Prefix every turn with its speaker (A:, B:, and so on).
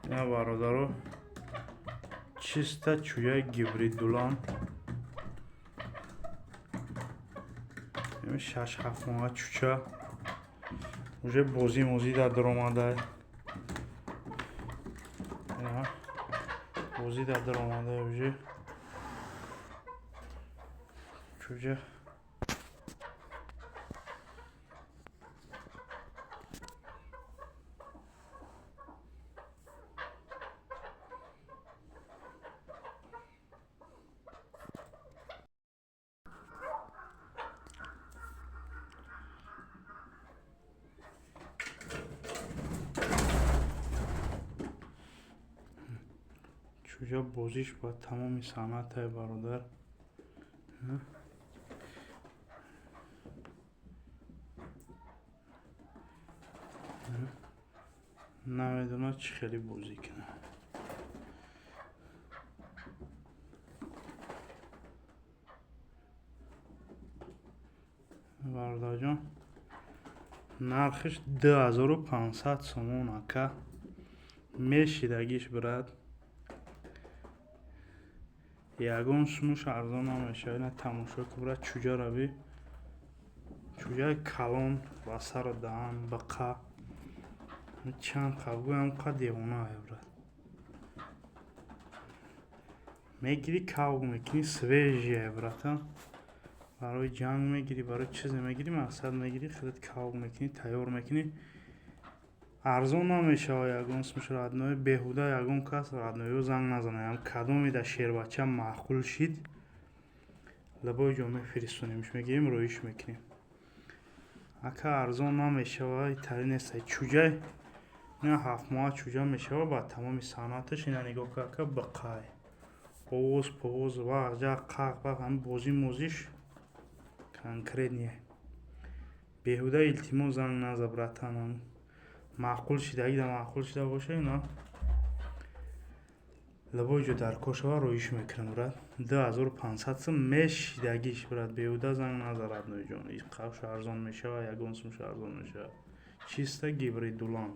A: Ина, бародаро, чиста чӯяи гибрид дулан, 6-7 моҳа чӯча, уже бозӣ мозӣ дар даромада, бозӣ дар даромада уже чӯҷа. Чӯҷа бозиш ба тамоми санъате, бародар. Намедонад, чӣ хеле бозӣ кунад. Бародарҷон, нархиш 2500 сомон, ака, мешидагиш, брат, ягон сумуш арзон намешавад. Ина тамошо ку, брат, чӯҷара би, чӯҷаи калон, ба сару даҳан биқа, чанд қабгӯям қа девонае, брат. Мегирӣ, кавг мекунӣ, свежий, братан. Барои ҷанг мегирӣ, барои чизе мегирӣ, мақсад мегирӣ, худат кавг мекунӣ, тайёр мекунӣ. Арзон намешавад ягон сумуш, родной. Беҳуда ягон кас, родной ё, занг назанад. Кадоме дар шербача маъқул шид, любой ҷо мефиристонемш, мегирем, роиш мекунем, ака. Арзон намешавад, итари нест. Чӯҷай ина 7 моҳа чӯҷа мешавад ба тамоми санъаташ. Ина нигоҳ ку, ака, биқай, овоз повоз, вағ қақ бақ, ҳами бозӣ мозиш конкретный. Беҳуда, илтимос, занг наза, братан. Маъқул шидагида, маъқул шида боша, ина любой ҷо дар кор шава, роиш мекунам, брат. 2500 сум мешидагиш, брат. Беҳуда занг наза, родной ҷон. Қавш арзон мешавад, ягон сумш арзон мешавад. Чиста гибрид дулан.